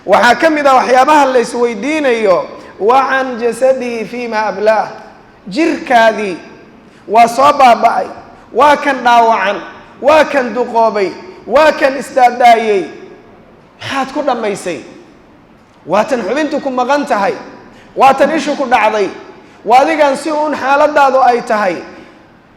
Waxaa ka mid ah waxyaabaha la isweydiinayo, wa can jasadihi fiima ablaah. Jirkaadii waa soo baaba'ay, waa kan dhaawacan, waa kan duqoobay, waa kan isdaadaayey, maxaad ku dhammaysay? Waa tan xubintu ku maqan tahay, waa tan ishu ku dhacday, waa adigan si uun xaaladaadu ay tahay.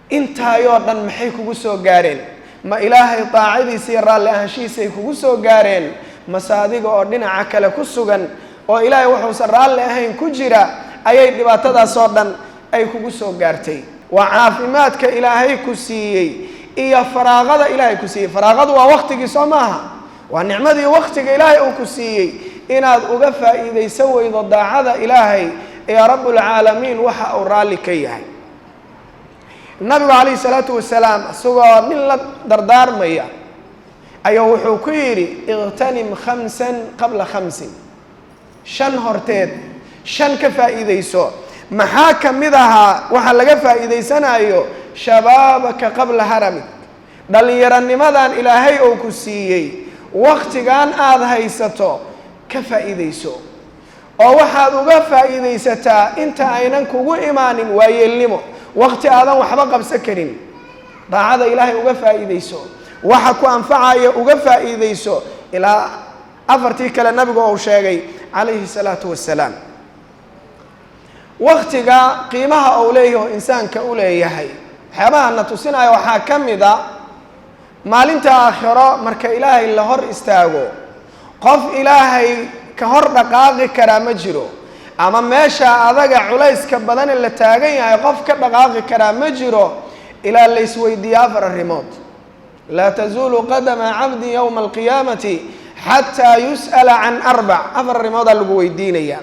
Intaayoo dhan maxay kugu soo gaareen? Ma Ilaahay daacadiisa iyo raalli ahaanshihiisa ay kugu soo gaareen, mase adiga oo dhinaca kale ku sugan oo Ilaahay wuxuusan raalli ahayn ku jira ayay dhibaatadaasoo dhan ay kugu soo gaartay? Waa caafimaadka Ilaahay ku siiyey iyo faraaqada Ilaahay ku siiyey. Faraaqadu waa waktigii, soo maaha? Waa nicmadii waktiga Ilaahay uu ku siiyey inaad uga faa'iidaysan weydo daacada Ilaahay ee Rabbulcaalamiin waxa uu raalli ka yahay. Nabigu calayhi salaatu wasalaam isagoo nin la dardaarmaya ayaa wuxuu ku yidhi: iqtanim khamsan qabla khamsin, shan horteed shan ka faa'iidayso. Maxaa ka mid ahaa waxaa laga faa'iidaysanayo? Shabaabaka qabla haramik, dhallinyaranimadan Ilaahay uu ku siiyey, waktigan aada haysato ka faa'iidayso, oo waxaad uga faa'iidaysataa inta aynan kugu imaanin waayeelnimo, wakti aadan waxba qabsan karin. Daacada Ilaahay uga faa'iidayso, waxa ku anfacaya uga faa'iidayso, ilaa afartii kale nabigu uu sheegay calayhi salaatu wasalaam. Waktiga qiimaha uu leeyahay oo insaanka u leeyahay waxyaabaha na tusinaya waxaa ka mid a maalinta aakhiro marka Ilaahay la hor istaago, qof Ilaahay ka hor dhaqaaqi karaa ma jiro, ama meesha adaga culayska badane la taagan yahay qof ka dhaqaaqi karaa ma jiro, ilaa la isweydiiye afar arrimood. Laa tazuulu qadama cabdin yowma alqiyaamati xataa yus'ala can arbac. Afar arrimoodaa lagu weydiinaya.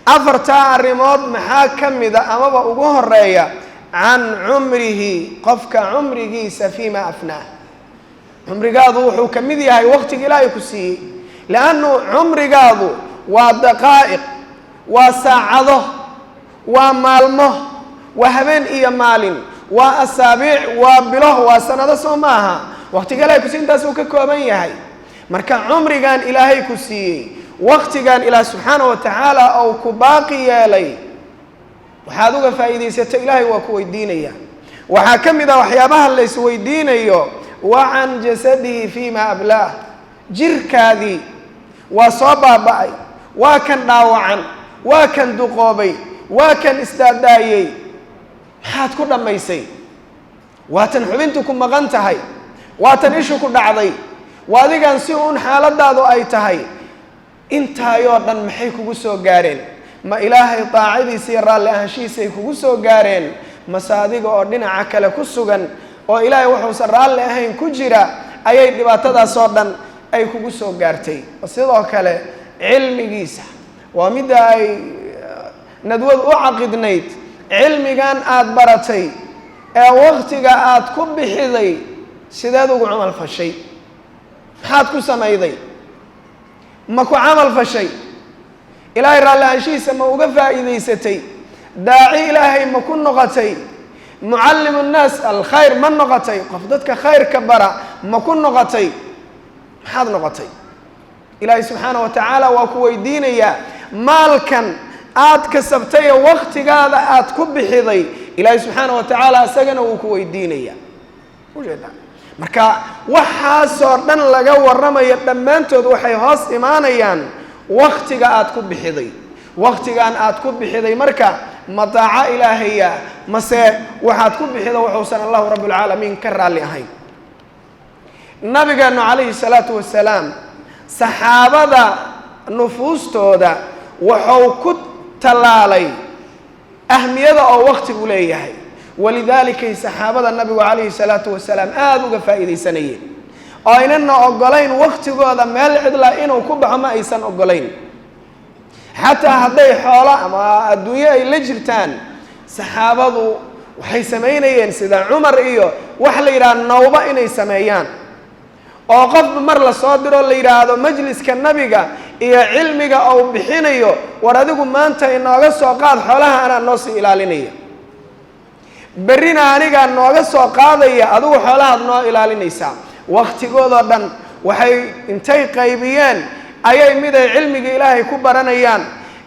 Afartaa arrimood maxaa ka mida amaba ugu horeeya? Can cumrihi, qofka cumrigiisa, fiima afnaah. Cumrigaadu wuxuu ka mid yahay waqtiga Ilaahay ku siiyey, liannu cumrigaadu waa daqaa'iq, waa saacado, waa maalmo, waa habeen iyo maalin, waa asaabiic, waa bilo, waa sanado, soo maaha? Waqtiga Ilahay ku siiy intaas uu ka kooban yahay. Marka cumrigan Ilaahay ku siiyey, waqtigan Ilaah subxaana wa tacaala ou ku baaqi yeelay, waxaad uga faa'iidaysato Ilaahay waa ku weydiinaya. Waxaa ka mid ah waxyaabaha la isweydiinayo, wa can jasadihi fiima ablaah. Jirkaadii waa soo baaba'ay, waa kan dhaawacan, waa kan duqoobay, waa kan isdaadaayey, maxaad ku dhammaysay? Waa tan xubintu ku maqan tahay, waa tan ishu ku dhacday, waa adigan si uun xaaladaadu ay tahay. Intaayoo dhan maxay kugu soo gaareen? Ma Ilaahay daacadiisa iyo raalli ahaanshihiisa ay kugu soo gaareen, mase adiga oo dhinaca kale ku sugan oo Ilaahay wuxuusan raalli ahayn ku jira ayay dhibaatadaasoo dhan ay kugu soo gaartay? Sidoo kale cilmigiisa waa midda ay nadwadu u caqidnayd. Cilmigan aada baratay ee waktiga aada ku bixiday, sideed ugu camal fashay? Maxaad ku samayday? Ma ku camal fashay? Ilaahay raalli ahaanshihiisa ma uga faa'iidaysatay? Daaci Ilaahay ma ku noqotay? Mucallimu nnaas alkhayr ma noqotay? Qof dadka khayrka bara ma ku noqotay? Maxaad noqotay? Ilaahay subxaana wa tacaala waa ku weydiinayaa. Maalkan aad kasabtay ee waktigaada aad ku bixiday, Ilaahay subxaana wa tacaala isagana wuu ku weydiinayaa. Ujeeda marka waxaasoo dhan laga warramayo dhammaantood waxay hoos imaanayaan waktiga aad ku bixiday. Waktigan aad ku bixiday marka ma daaco Ilaahaya, mase waxaad ku bixida wuxuusan Allahu Rabbulcaalamiin ka raalli ahayn? Nabigeenu calayhi salaatu wasalaam saxaabada nufuustooda wuxuu ku tallaalay ahmiyada oo waktigu leeyahay. Walidaalikay saxaabada nabigu calayhi salaatu wasalaam aada uga faa'iidaysanayeen oo aynana oggolayn waktigooda meel cidla inuu ku baxo, ma aysan oggolayn. Xataa hadday xoolo ama adduunyo ay la jirtaan, saxaabadu waxay samaynayeen sida Cumar iyo waxa la yidhaha nawba inay sameeyaan, oo qofba mar lasoo diro, la yidhaahdo majliska nabiga iyo cilmiga uu bixinayo, war adigu maanta inooga soo qaad xoolaha, anaa noo sii ilaalinaya, berrina anigaa nooga soo qaadaya, adigu xoolahaad noo ilaalinaysaa. Waktigoodoo dhan waxay intay qaybiyeen Ayay miday cilmiga Ilaahay ku baranayaan,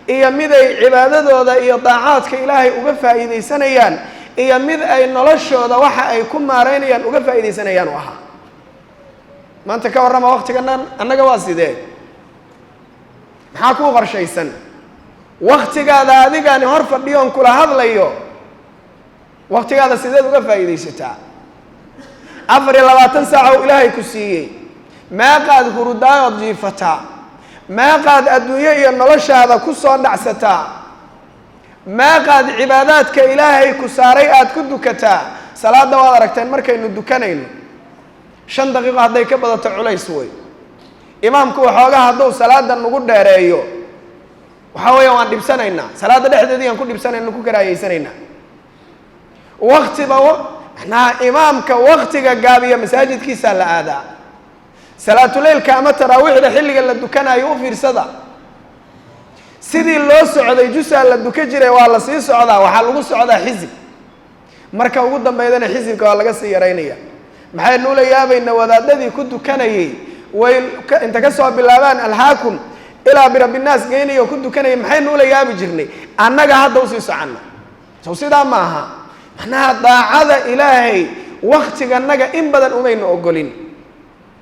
iyo miday cibaadadooda iyo daacaadka Ilaahay uga faa'iidaysanayaan, iyo mid ay noloshooda waxa ay ku maaraynayaan uga faa'iidaysanayaan u ahaa. Maanta ka warrama waktiganan annaga waa sidee? Maxaa kuu qorshaysan waktigaada? Adigaani hor fadhiyoon kula hadlayo, waktigaada sideed uga faa'iidaysataa? 24 saaca oo Ilaahay ku siiyey, meeqaad hurudaayood jiifataa? Meeqaad adduunyo iyo noloshaada ku soo dhacsataa? Meeqaad cibaadaadka Ilaahay ku saaray aada ku dukataa? Salaadda waad aragteen, markaynu dukanayno 5 daqiiqo hadday ka badato culays wey. Imaamku waxoogaa hadduu salaada nagu dheereeyo, waxaa weeya waan dhibsanaynaa. Salaadda dhexdeedii aan ku dhibsanayna, ku karaayeysanaynaa. Waktiba macnaha imaamka waktiga gaabiya masaajidkiisaa la aadaa. Salaatuleylka ama taraawiixda xilliga la dukanayo u fiirsada, sidii loo socday jusaa la duka jiray, waa la sii socdaa, waxaa lagu socdaa xisib. Marka ugu dambeydana xisibka waa laga sii yaraynaya. Maxaynu ula yaabayna wadaadadii ku dukanayey way inta ka soo bilaabaan alhaakum ilaa birabbinaas geynaya oo ku dukanayay? Maxaynu ula yaabi jirnay? Annaga hadda usii socanna sow sidaa ma aha? Macnaha daacada Ilaahay waktiganaga in badan umaynu ogolin.